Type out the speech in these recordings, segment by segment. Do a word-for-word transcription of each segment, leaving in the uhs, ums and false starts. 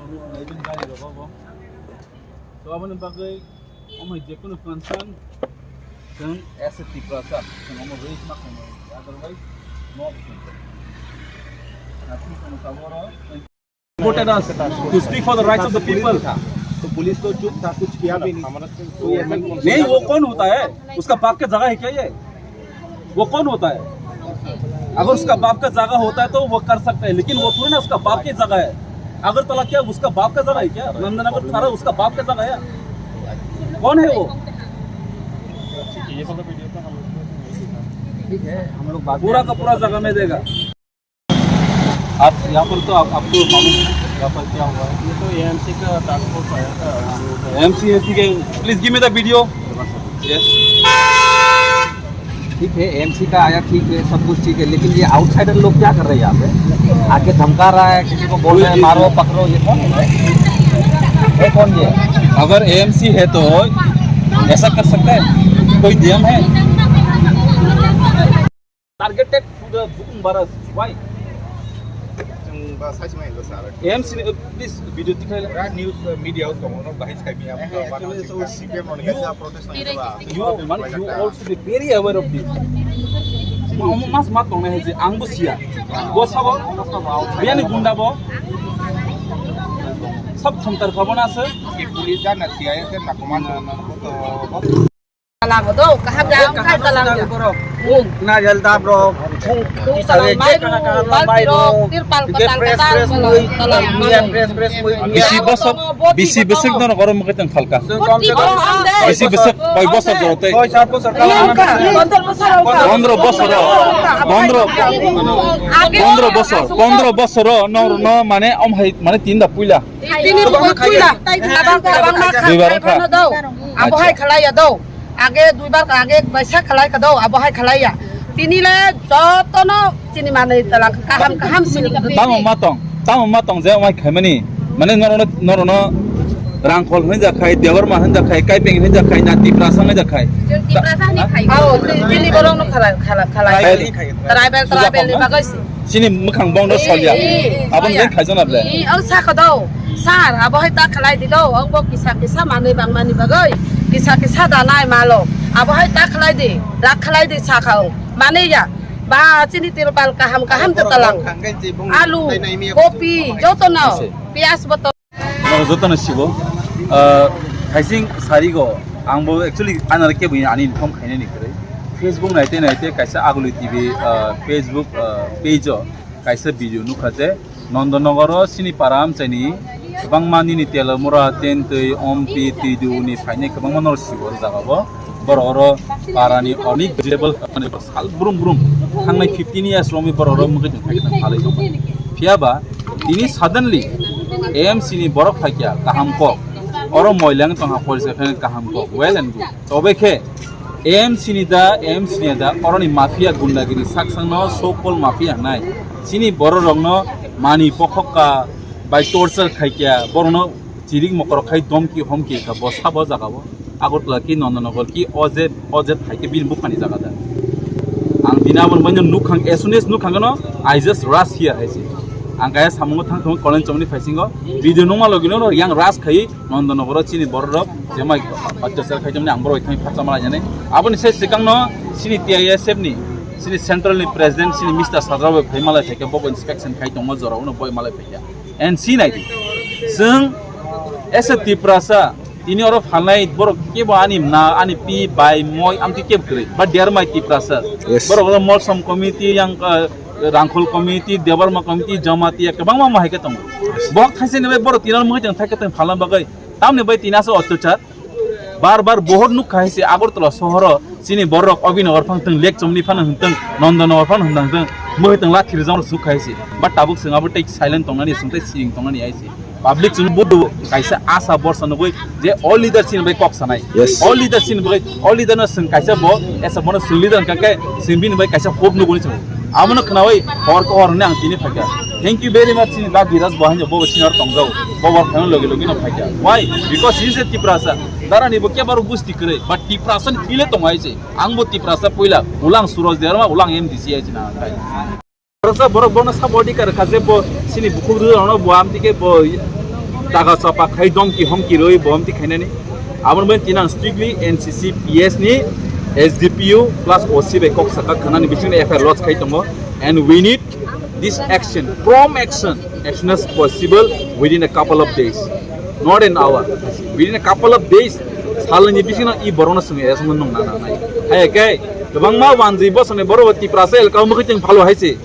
Even gari rok bo. So, aboni bagwi omo hai jekunu concern chwng as a Tiprasa, chwng omo raise ma khainai, otherwise no action. Nothing from Saboro. Voted us to speak for the rights of the people. तो पुलिस तो चुप था, कुछ किया नहीं। नहीं, वो कौन होता है? उसका बाप का जगह है क्या ये? वो कौन होता है? अगर उसका बाप का जगह होता है तो वो कर सकता है, लेकिन वो थोड़ी ना उसका बाप की जगह है। अगरतला क्या उसका बाप का जगह है क्या? नंदनगर सारा उसका बाप का जगह है? कौन है वो? ठीक है, हम लोग बात पूरा का पूरा जगह में देगा। आप यहाँ पर तो आप, आपको मालूम है यहाँ पर क्या हुआ है? ये तो एएमसी का टास्क फोर्स आया था। एएमसी है, ठीक है, please give me the video। Yes. ठीक है, एएमसी का आया, ठीक है, सब कुछ ठीक है, लेकिन ये आउटसाइडर लोग क्या कर रहे हैं यहाँ पे? आके धमका रहा है, किसी को बोल रहे हैं, "मारो, पकड़ो", ये कौन है? ये कौन ये? अगर एएमसी है तो ऐसा कर सकता है? कोई नियम है? Targeted to the Bukum Baras. Why? Chwng ba sai se mai sir. M C, uh, please, video tikhlai la. Ra news, uh, media o tongo no bahai sai mi am. Eh, eh, actually, so C P M on kaisa protest nai ba. You, man, you all should be very aware of this. Ma, ma, mas ma tongnai hai je, ang bo siya. Bo sabo, biyani gunda bo. Sab thamtar khabo na sir. Ki police jana siya se na command. Talang do, kaham ja, ang khai talang ja. Nariyal dab rok, talang mai rok, tirpal katal katal talang. Bisi bosok, bisi bosok no goro mukhe tong phalka. Bisi bosok, koi bosor goro tei? Pondro bosor, pondro, pondro bosor, pondro bosor no, no mane om hai mane tinda puila. Tini puila, abang abang ma khai phano do. Abo hai khalai ya do. Age duibar ka age baisa khalai ka do, abo hai khalai ya. Tini le joto no chini manwi tala kaham kaham sini. Tamo ma tong, tamo ma tong je mai khaimani. Mane norono, norono Rangkhol hinja khai, Debbarma hinja khai, Kaipeng hinja khai, na Tiprasa hinja khai. Tiprasa ni khai. Ao, tini borok no khalai, khalai, khalai. Tribal, tribal ni bagwi si. Chini mwkhang bongno solya. Aboni bai khaijana ble. Ang sakha do. Sir, abo hai ta khalai di do. Ang bo kisa kisa manwi bang mani bagwi. Kisa kisa da nai malo. Abo hai ta khalai di. Rak khalai di sakha ang. Mani ya. Ba chini tirpal kaham kaham ta talang. Alu, kopi, joto no. Pias boto. Norok jotono sibo, ah, haising sarigo, ang bo actually anare kebo ani inform khainani kwrwi. Facebook naite naite kaisa Aguli T V, ah, Facebook, ah, page o kaisa video nukha je Nondonogoro chini para amchaini kwbangma nini tela mura, tentwi, ompi, twidu ni phainai kwbangma norok sibo o jaga bo. Borok oro parani onek vegetable sal brum brum thangnai fifteen years romwi borok oro mungkhe tong phaikhe tong phalwi tongkha. Phiya ba tini suddenly A M C ni borok phaikya kaham kok, oro moilang tongha porisa khe kaham kok, well and good. Tobe khe A M C ni da, A M C ni da oroni mafia gundagiri saksangno so called mafia hnai chini borok rokno mani pokhokka bai torture khaikya borokno chirik mokorok khai domki homki kha bo sabo jaga o. Agartala ki Nondonogor ki o je, o je thai khe bini buphani jaga da. Ang bini aboni bai no nukhang, as soon as nukhang no, I just rush here hai se. Ang kaya samungo thang thang kolen chomni phaisingo video nungma logi no yang rush khai Nondonogoro chini borok rok je mai atyachar khai chomni ang borok thang phatsa malai jani. Aboni sai sikang no chini T I S F ni, chini central ni president chini Mister Sajrao bai phai malai thai khe bo inspection khai tongma jora uno boi malai phai khe. And si nai di. Chwng as a Tiprasa, tini oro phalnai borok kebo ani na, ani pi, bai, moi, amtwi kebo kwrwi. Ba dermai Tiprasa. Yes. Borok oro Molsom committee, yang, uh, Rangkhol committee, Debbarma committee, Jamatia, kwbangma ma hai khe tongo. Bohok thaisani bai borok tini oro mui tong thai khe tong phalna bagwi. Tamni bai tini asa otyochar. Bar bar bohor nuk khai se Agartala sohoro chini borok Abhinagar phang tong lek chomni phano hwn tong Nondonogor phano hwn tong mui tong lathi rijang rok suk khai se. Ba tabuk chwng abo tei silent tongnani chwng tei siring tongnani hai se. Public chwng budu kaisa asa borsa nugui je all leader chini bai kok sanai. Yes. All leader chini bai, all leader no chwng kaisa bo esa bono chwng leader hwnkha khe chwng bini bai kaisa hope nuguni chwng. Abono khnaui hor ko hor hwnwi ang tini phaikha. Thank you very much chini ba Biraj bo haino bo senior tongjao. Bo hor khano logi logi no phaikha. Why? Because he is a Tiprasa. Darani bo kebaro gusti kwrwi, but Tiprasa ni thwi le tongo hai se. Ang bo Tiprasa puila, ulang Suraj Debbarma, ulang M D C hai se na kai. Borok sa borok bono sabo adhikar kha je bo chini bukhuk rwrok no bo amtwi khe bo Taga chapa khai domki homki rwi bomti khainani. Aboni bagwi tinang strictly N C C P S ni S D P O plus O C bai kok saka khanani bisingni F I R lodge khai tongo. And we need this action, prompt action, as soon as possible, within a couple of days, not an hour. Within a couple of days, salni bisingno i borokno chwng arrest wngmani nang nang nai. Hai khe kwbangma wanjwi bosongni borok Tiprasa elka mukhuiting phalo hai se.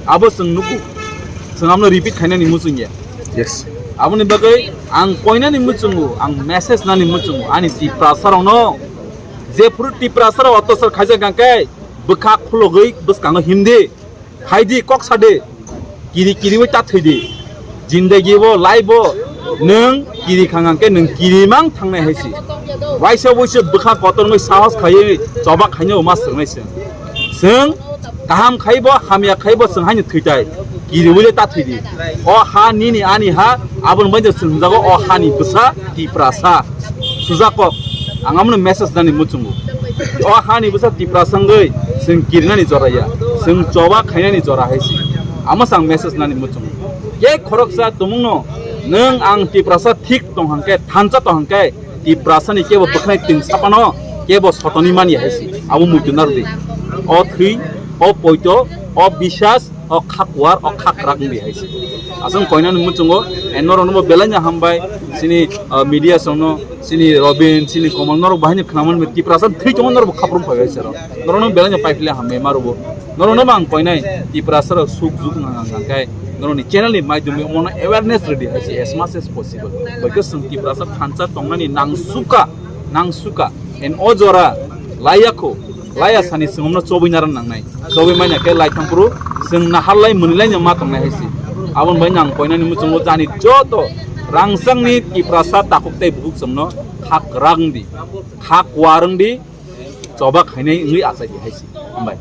Abo chwng nugo. Chwng amno repeat khainani muchungya. Yes. Aboni bagwi ang koinani muchungo, ang message nani muchungo, ani Tiprasa rokno. Jephuru Tiprasa rok otosar khaijak khe bwkha khulogwi bwskango himdi. Phaidi kok sadi. Kiri kiriwi ta thwidi. Jindagi bo, life bo, nwng kiri khang hangkhe nwng kiri mang thangnai hai si. Waisa waisa bwkha kotor wngwi sahos khaiwi choba khainai ma swrwngnai se. Chwng kaham khaibo, hamya khaibo chwng haino thwitai. Kiriwi le ta thwidi. O ha nini ani ha, aboni bagwi chwng hwnjago o hani bwsa Tiprasa. Sujak kok, ang amoni message nani muchungo. O hani bwsa Tiprasa wngwi chwng kirinani jora ya, chwng choba khainani jora hai si. Amo chwng message nani muchungo. Khe khoroksa tumungno nwng ang Tiprasa thik tong hangkhe, thansa tong hangkhe, Tiprasani kebo bwkhnai twng sapano kebo sotoni mani hai si. Abo muitu narwdi. O thwi, o poito, o bisas, o kha kuar, o kha kwrak wngdi hai se. Aswk koinani muchungo, eh, norokno bo belai no hambai, chini, ah, media songno, chini Robin, chini Komal, norok bahai ni khwnaman Tiprasa thwi tongma norok bo khaprum phai hai se rok. Norokno belai no paiphle hambai marubo. Norokno bo ang koinai Tiprasa rok suk juk nang nang kai. Norokni channel ni maidum omono awareness rwdi hai se as much as possible. Because chwng Tiprasa thansa tongnani nang suka, nang suka. En o jora laiya kho, laiya sani chwngno chobwi naran nangnai. Chobwi manya khe lai thangphuru chwng naharlai mwnwilai no ma tongnai hai se. Aboni bai nang koinani muchungo jani joto rangchakni Tiprasa takhuk tei bukhuk chwngno kha kwrak wngdi, kha kuar wngdi, choba khainai wngwi achai di hai se. Hambai.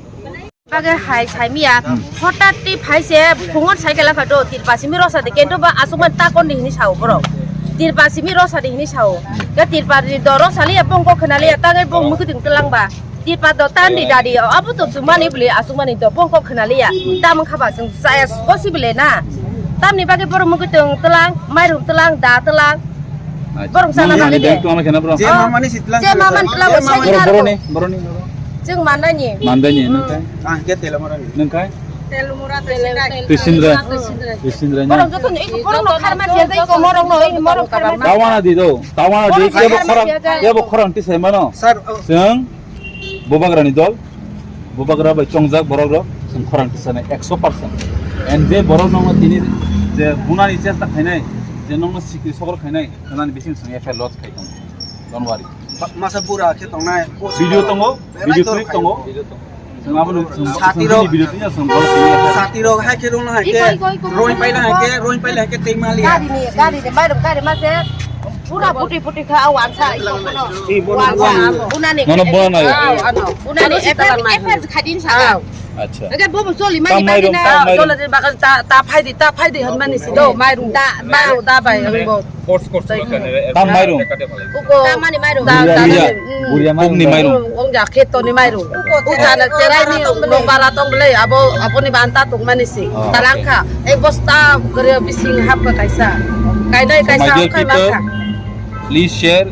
Bagwi hai saimiya, hmm, hotat ti phai se phungon cycle phato, tirpa simi rosa de kento ba asukman takon di hini sao borok. Tirpa simi rosa di hini sao. Ke tirpa di do rosa liya bong kok khna liya, tangai bong mukhuiting telang ba. Tirpa do tan di dadi, abo to chumani bli asukmani do bong kok khna liya. Tamang khaba chwng saya kosi bile na. Tamni bagwi borok mukhuiting telang, mairum telang, da telang. Acha. Borok sana nang nang ni de. Tong kena bro. Je mamani sitlang. Je mamani tlang. Boro, boro ni, boro ni. Jeng manani. Mandani, hmm, nung kai? Ah, ke tela marani. Nung kai? Telmura, Tesindra. Tesindra. Tesindra. Tesindra nya. Borok joto ni, borok no kharma siya jai ko, morok no, morok kharma. Tawana di do, tawana di, kebo khorang, kebo khorang ti sai mano. Sir, oh. Seng, Bubagra ni dol, Bubagra bai chongjak borok rok, seng khorang ti sanai, ekso percent. And je borok no tini, je bunani chesta khainai, je nokno sikri sokor khainai, nani bising seng F I R lodge khai tong. Don't worry. Ba-, masa bura khe tongnai. Video tongo, belai video dor clip khai. Tongo. Chwng abono chwng Sati chwng rok. Video twi chwng bol twi. Sati rok hai khe rung hai khe. Ikoi, ikoi, ikoi. Roi paila hai khe, roi paila hai khe tei mali. Gari ni, gari ni, mairum gari ma se. Pura puti puti kha, aw, ansa, iko kono. Wansa, bunani. Nono bona na yo. Aw, ano. Bunani, F I R, F I R khadin sa. Aw. Acha. Ege bobo choli mani tam mairum, badi na. Tam mairum. Choli di bagan ta, ta phai di, ta phai di hon mani si do, mairum. Da, mairum da bai, ang bo. Force korcholo kanere. Tam mairum. Uko. Tamani mairum. Buria, da, buria, da, buria mairum. Pokni mairum. Ong ja kheto ni mairum. Uko, uko chana cherai ni nong bara tong bele abo, abo ni banta tong mani si. Oh, okay. Talangkha. Ek bosta gere bising hap ka kaisa. Kainai kaisa. So, my dear people, please share,